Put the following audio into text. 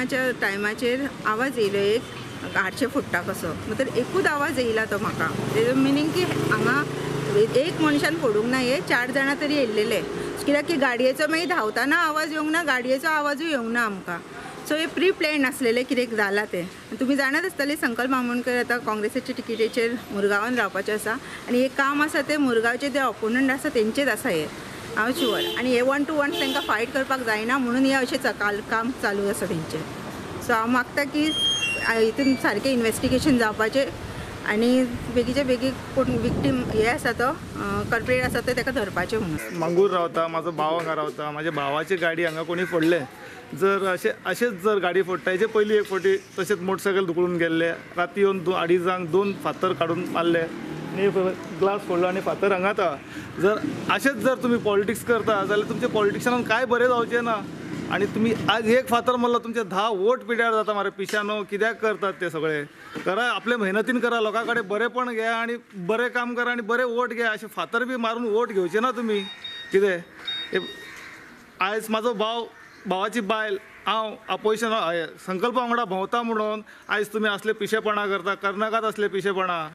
इलेक्शनाच्या टायमाचेर आवाज येयलो एक आडशे फोडटा कसो, म्हणटर एकूच आवाज येयला तो म्हाका. तेजो मिनींग की हांगा एक मनशान फोडूंक ना, हे 4 जाणां तरी येयल्लेले. कित्याक की गाडयेचो मागीर धांवतना आवाज येवंक ना, गाडयेचो आवाजूय येवंक ना आमकां. सो हे प्री प्लॅन आसलेलें कितें जालां तें. तुमी जाणात आसतलें संकल्प आमोणकर आतां काँग्रेसाचे टिकेटीचेर मुरगांवान रावपाचें आसा आनी हें काम आसा तें मुरगांवचे जे ऑपोनंट आसा तेंचेच आसा हें, हांव शुअर. आनी हे 1 to 1 तांकां फायट करपाक जायना म्हणून हें अशें काम चालू आसा तेंचें. सो हांव मागता की हितून सारकें इन्वेस्टिगेशन जावपाचें आनी बेगीचे बेगीन कोण विक्टीम हे आसा तो कल्प्रेट आसा तो ताका धरपाचें म्हणून. मांगूर रावता, म्हाजो भाव हांगा रावता, म्हाज्या भावाची गाडी हांगा कोणी फोडले. जर अशें अशेंच जर गाडी फोडटा, हेजे पयलीं एक फावटी तशेंच मोटरसायकल धुकलून गेल्ले, राती येवन 2-2.5 जांक 2 फातर काडून मारले आनी ग्लास फोडलो आनी फातर हांगात आहा. जर अशेंच जर तुमी पॉलिटिक्स करता जाल्यार तुमच्या पॉलिटिक्सान कांय बरें जावचें ना. आनी तुमी आज एक फातर मारलो तुमचे 10 वोट पिड्यार जाता मरे. पिशानो कित्याक करतात ते सगळे? करा आपले मेहनतीन करा, लोकां कडेन बरेंपण घे आनी बरें काम करा आनी बरें वोट घे. अशें फातर बी मारून वोट घेवचे ना तुमी. कितें आयज म्हाजो भाव, भावाची बायल, हांव अपोजिशन संकल्पा वांगडा भोंवता म्हणून आयज तुमी असले पिशेपणां करता. करनाकात असले पिशेपणां.